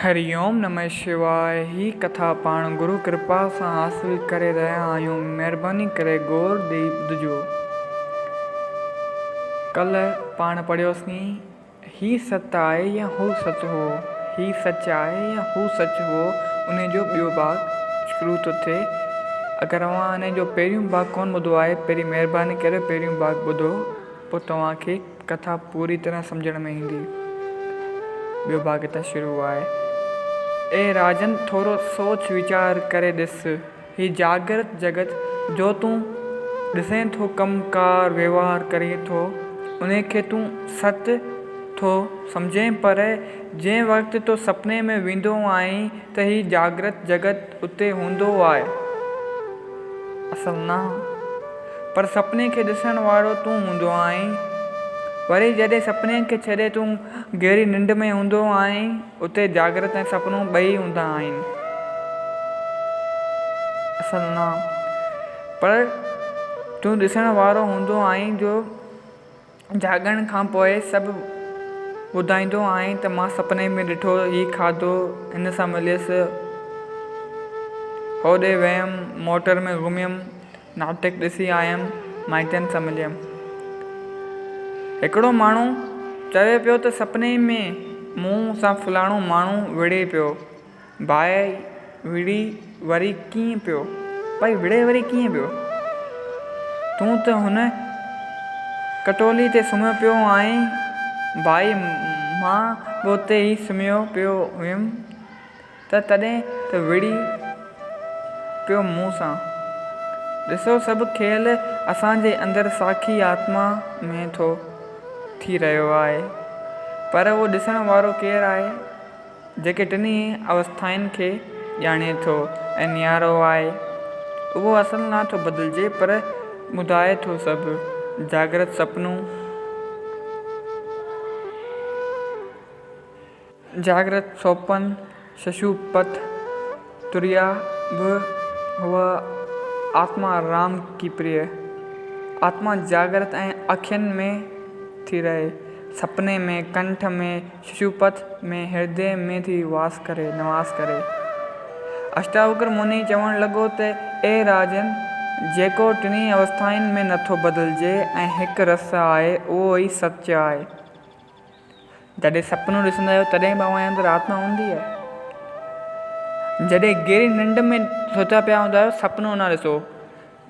هري اوم نمه شواء هي ڪٿا پاڻ گرو ڪرپا سان حاصل ڪري رهيا آهيون مهرباني ڪري غور ڏئي ٻڌجو. ڪلهه پاڻ پڙهيوسين هي ست آهي يا هو سچ هئو هي سچ آهي يا هو سچ هئو انهي جو ٻيو ڀاڳ شروع ٿو ٿئي اگر اوهان انهي جو پهريون ڀاڳ ڪونه ٻڌو آهي پهرين مهرباني ڪري پهريون ڀاڳ ٻڌو پوء توهان کي ڪٿا پوري طرح سمجهڻ ۾ ايندي. ٻيو ڀاڳ هتان شروع آهي. اي راجن! ٿورو سوچ ويچار ڪري ڏس. هي جاڳرت جڳت جو تون ڏسين ٿو، ڪم ڪار وهنوار ڪرين ٿو، انهي کي تون ست ٿو سمجهين پر جنهن وقت تون سپني ۾ ويندو آهين ته هي جاڳرت جڳت اتي هوندو آهي. اصل نه. پر سپني کي ڏسڻ وارو تون هوندو آهين. وري جڏهن سپني کي ڇڏي تون گهري ننڊ ۾ هوندو آهين، اتي جاڳرت ۽ سپنو ٻئي هوندا آهن. اصل نه. پر تون ڏسڻ وارو هوندو آهين جو جاڳڻ کان پوء سڀ ٻڌائيندو آهين ته مان سپني ۾ ڏٺو، هي کاڌو، هن سان مليس، هوڏي ويم، موٽر ۾ گهميم، ناٽڪ ڏسي آيم، مائٽن سان مليم. هڪڙو ماڻهو چوي پيو ته سپني ۾ مون سان فلاڻو ماڻهو وڙهي پيو. ڀائي وڙهي وري ڪيئن پيو؟ ڀائي وڙهي وري ڪيئن پيو؟ تون ته هن کٽولي تي سمهيو پيو آهين. ڀائي مان به اتي ئي سمهيو پيو هيم ته تڏهن ته وڙهي پيو مون سان. ڏسو سڀ کيل اسان جي اندر ساکي آتما ۾ ٿو ٿي رهيو آهي. پر اهو ڏسڻ وارو ڪير آهي؟ جيڪي ٽنهي اوسٿائن کي ڄاڻي ٿو ۽ نيارو آهي، اهو اصل نه ٿو بدلجي پر ٻڌائي ٿو سڀ، جاڳرت سپنو، جاڳرت سوپن، ششوپت، تريا به هوء آتما رام ڪي پريه. آتما جاڳرت ۽ اکين ۾ ٿي رهي، سپني ۾، ڪنٺ ۾، ششوپٿ ۾ هردي ۾ ٿي واس ڪري، نواس ڪري. اشٽاوڪر مني چوڻ لڳو ته اي راجن! جيڪو ٽنهي اوسٿائن ۾ نٿو بدلجي ۽ هڪ رس آهي، اهو ئي سچ آهي. جڏهن سپنو ڏسندا آهيو تڏهن به اوهان جي اندر آتما هوندي آهي. جڏهن گهري ننڊ ۾ ستا پيا هوندا آهيو سپنو نه ڏسو.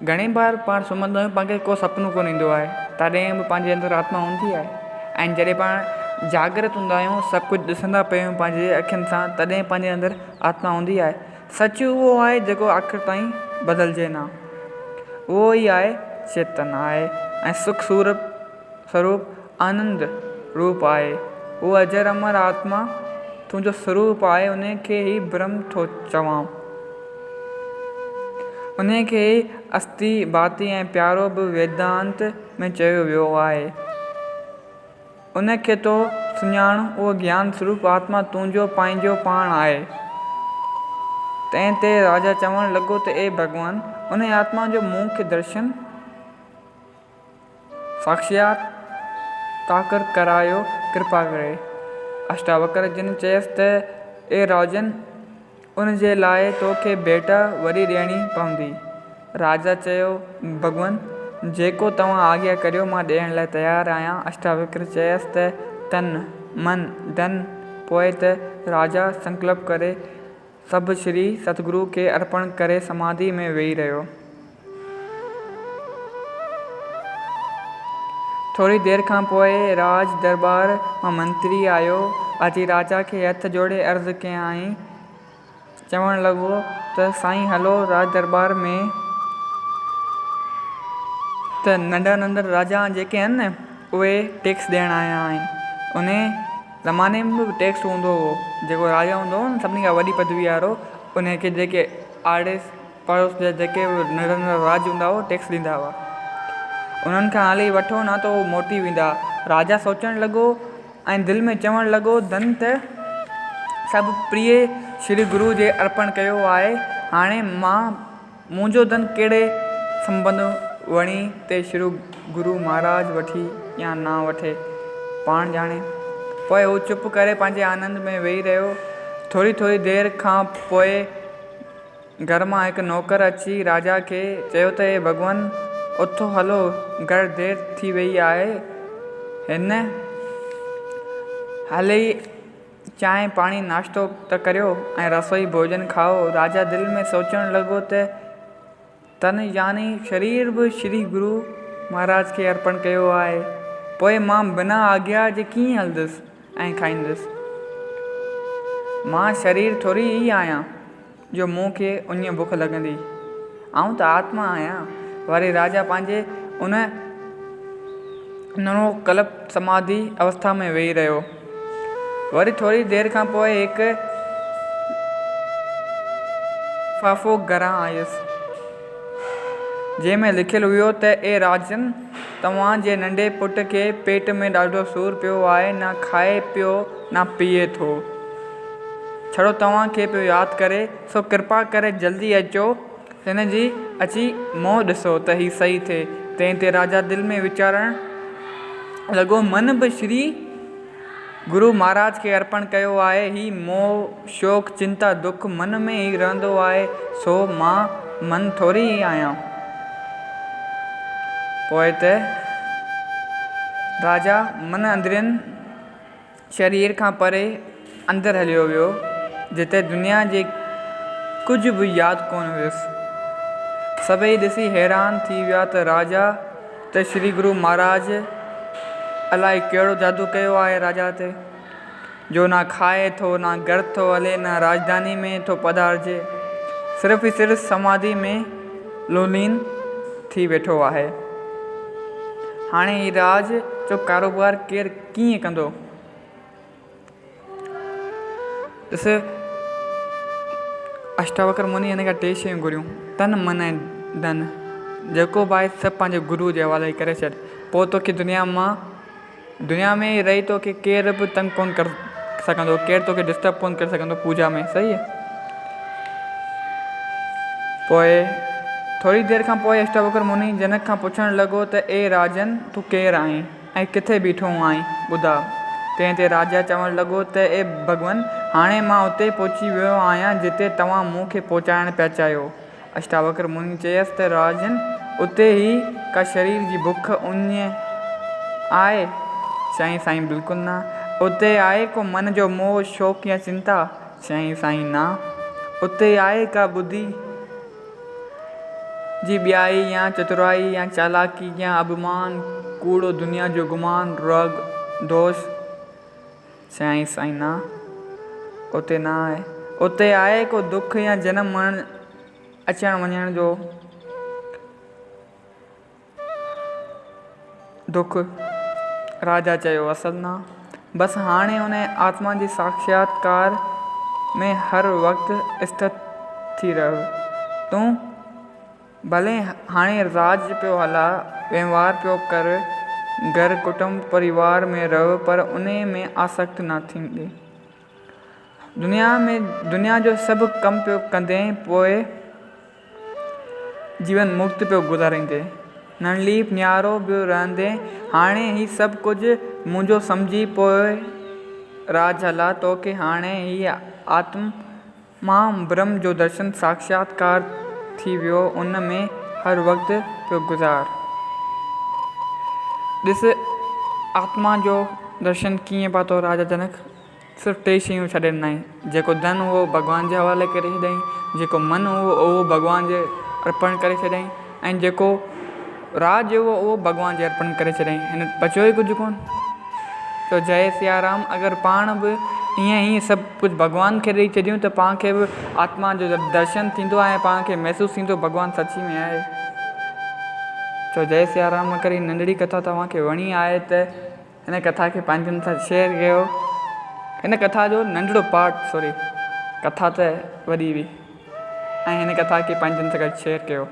گهڻي بار پاڻ سمهندا آهيون پاڻ کي ڪو سپنو ڪونه ايندو آهي تڏهن به پنهنجي اندر آتما هوندي آهي ۽ جڏهن پاڻ جاڳرت هوندا آهيون سڀ ڪجهه ڏسندا پيا آهيون پنهنجي اکين سان تڏهن پنهنجي اندر آتما هوندي آهي. سچ اهو آهي جيڪو آخر تائين بدلجي نه اهو ئي آهي چيتن آهي ۽ سک سورپ سروپ آنند روپ آهي. اهو اجر امر آتما تنهنجو سروپ آهي، انهي کي ئي برهم ٿو چوان. انهي کي ئي استي، باتي ۽ پيارو به ويدانت ۾ چيو ويو آهي. ان کي تو سڃاڻ، اهو گيان سروپ آتما تنهنجو پنهنجو پاڻ آهي. تنهن تي راجا چوڻ لڳو ته اي ڀڳوان! انهي آتما جو مون کي درشن. ساکشات تاڪر ڪرايو ڪرپا ڪري. اشٽاوڪر جن چيس ته اي راجن! ان جي لاء تو کي ڀيٽا وڏي ڏيڻي پوندي. راجا چيو، ڀڳون! جيڪو توهان آگيا ڪريو مان ڏيڻ لاء تيار آهيان. اشٽاوڪر چيس ته تن، من، ڌن. پوء ته راجا سنڪلپ ڪري سڀ شري ستگرو کي ارپڻ ڪري سماڌي ۾ ويهي رهيو. ٿوري دير کان پوء راڄ درٻار مان منتري آيو. اچي راجا کي هٿ جوڙي عرض ڪيائين. چوڻ لڳو ته سائين هلو راڄ درٻار ۾. ته ننڍا ننڍا راجا جيڪي آهن نه اهي ٽيڪس ڏيڻ آيا آهن. انهي زماني ۾ به ٽيڪس هوندو هو. جيڪو راجا هوندو هو نه سڀني کان وڏي پدوي وارو انهي کي جيڪي آڙي پڙوس جا جيڪي به ننڍا ننڍا راڄ هوندا هئا ٽيڪس ڏيندا هئا. انهن کان هلي وٺو نه ته هو موٽي ويندا. راجا سوچڻ لڳو ۽ دل ۾ چوڻ لڳو ڌن ته سڀ پريي شري گرو جي ارپڻ ڪيو آهي هاڻي مان منهنجو ڌن ڪهڙي سنٻنڌ وڻي تي شري گرو مهاراج وٺي يا نه وٺي پاڻ ڄاڻي. پوء هو چپ ڪري پنهنجي آنند ۾ ويهي رهيو. ٿوري ٿوري دير کان پوء گهر مان هڪ نوڪر اچي راجا کي چيو ته اي ڀڳون! اٿو هلو گهر دير ٿي ويئي آهي. هن هلي چانهه پاڻي ناشتو ته ڪريو ۽ رسوئي ڀوڄن کائو. راجا دل ۾ سوچڻ لڳو ته تن يعني شرير به شري گرو مهاراج کي ارپڻ ڪيو آهي، پوء مان بنا آگيا جي ڪيئن هلندس ۽ کائيندس؟ مان شرير ٿوري ئي آهيان جو مون کي اڃ بک لڳندي. آئون ته آتما آهيان. وري راجا پنهنجي ان نروڪلپ سماڌي اوسٿا ۾ ويهي رهيو. وري ٿوري دير کان پوء هڪ لفافو گهران آيس، جنهن ۾ لکيل هيو ته اي راجن! توهان جي ننڍي پٽ کي پيٽ ۾ ڏاڍو سور پيو آهي، نه کائي پيو نه پيئي ٿو. ڇڙو توهان کي پيو ياد ڪري، سو ڪرپا ڪري جلدي اچو. هن جي اچي منهن ڏسو ته هي صحيح ٿئي. تنهن تي راجا دل ۾ ويچارڻ لڳو، من به شري گرو مهاراج کي ارپڻ ڪيو آهي. هي موهه، شوق، چنتا، دک من ۾ ئي رهندو آهي، سو مان من ٿوري ئي آهيان. پوء ته راجا من اندرين شرير کان پري اندر هليو ويو، جتي دنيا جي ڪجهه به ياد ڪونه هيس. سڀئي ڏسي حيران ٿي ويا ته راجا ته شري گرو مهاراج الائي ڪهڙو جادو ڪيو آهي راجا تي، جو نه کائي ٿو، نه گهر ٿو هلي، نه راڄڌاني ۾ ٿو پڌارجي، صرف ئي صرف سماڌي ۾ لولين ٿي ويٺو آهي. هاڻي هي راڄ جو ڪاروبار ڪير ڪيئن ڪندو؟ ڏس، اشٽاوڪر مني هن کان ٽي شيون گهريون، تن، من ۽ ڌن. جيڪو به آهي سڀ پنهنجي گروء جي حوالي ڪري ڇڏ. پوء توکي دنيا مان دنيا ۾ رهي توکي ڪير به تنگ ڪونه ڪري سگهندو، ڪير توکي ڊسٽرب ڪونه ڪري سگهندو پوڄا ۾، صحيح؟ پوء ٿوري دير کان پوء اشٽاوڪر مني جنڪ کان پڇڻ لڳو ته اي راجن! تون ڪير آهين؟ ۽ ڪٿي بيٺو آهين، ٻڌاء. تنهن تي راجا چوڻ لڳو ته اي ڀڳون! هاڻي مان اتي پهچي ويو آهيان، جتي توهان مون کي پهچائڻ پيا چاهيو. اشٽاوڪر مني چيس ته راجن! اتي هي ڪا شرير جي بک، اڃ آهي؟ چيائين سائين بلڪل نه. اتي آهي ڪو من جو موهه، شوق يا چنتا؟ چيائين سائين نه. اتي آهي ڪا ٻڌي؟ جي ٻيائي يا چترائي يا چالاڪي يا اڀمان، ڪوڙو دنيا جو گمان، راڳ دوش، چيائين سائين نه، اتي نه آهي. اتي آهي ڪو دک يا جنم مرڻ اچڻ وڃڻ جو دک؟ راجا چيو اصل نه. بس هاڻي ان آتما جي ساکشاتڪار ۾ هر وقت استٿ ٿي رهه. تون ڀلي هاڻي راڄ پيو هلاء، وهنوار پيو ڪر، گهر ڪٽنب پريوار ۾ رهه پر انهي ۾ آسڪت نه ٿيندين. دنيا ۾ دنيا جو سڀ ڪم پيو ڪندين پوء جيون مڪت پيو گذاريندين. نرليپ نيارو به رهندين. هاڻي هي سڀ ڪجهه منهنجو سمجهي پوء راڄ هلاء. توکي هاڻي هي آتما برهم جو درشن ساکشاتڪار ٿي ويو ان ۾ هر وقت پيو گذار. ڏس آتما جو درشن ڪيئن پاتو راجا جنڪ. صرف ٽي شيون ڇڏي ڏنائين، جيڪو ڌن هو ڀڳوان جي حوالي ڪري ڇڏيائين، جيڪو من هو اهو ڀڳوان جي ارپڻ ڪري ڇڏيائين ۽ جيڪو راڄ هو اهو ڀڳوان جي ارپڻ ڪري ڇڏيائين. هن بچيو ئي ڪجهه ڪونه. چيو جئي سيارام اگر پاڻ به ائين ئي سڀ ڪجهه ڀڳوان کي ڏئي ڇڏيون ته پاڻ کي به آتما جو درشن ٿيندو ۽ پاڻ کي محسوس ٿيندو ڀڳوان سچي ۾ آهي. چيو جئي سيارام اگر هي ننڍڙي ڪٿا توهان کي وڻي آهي ته هن ڪٿا کي پنهنجن سان شيئر ڪيو. هن ڪٿا جو ننڍڙو پارٽ سوري ڪٿا ته وڏي هئي ۽ هن ڪٿا کي پنهنجن سان گڏ شيئر ڪيو.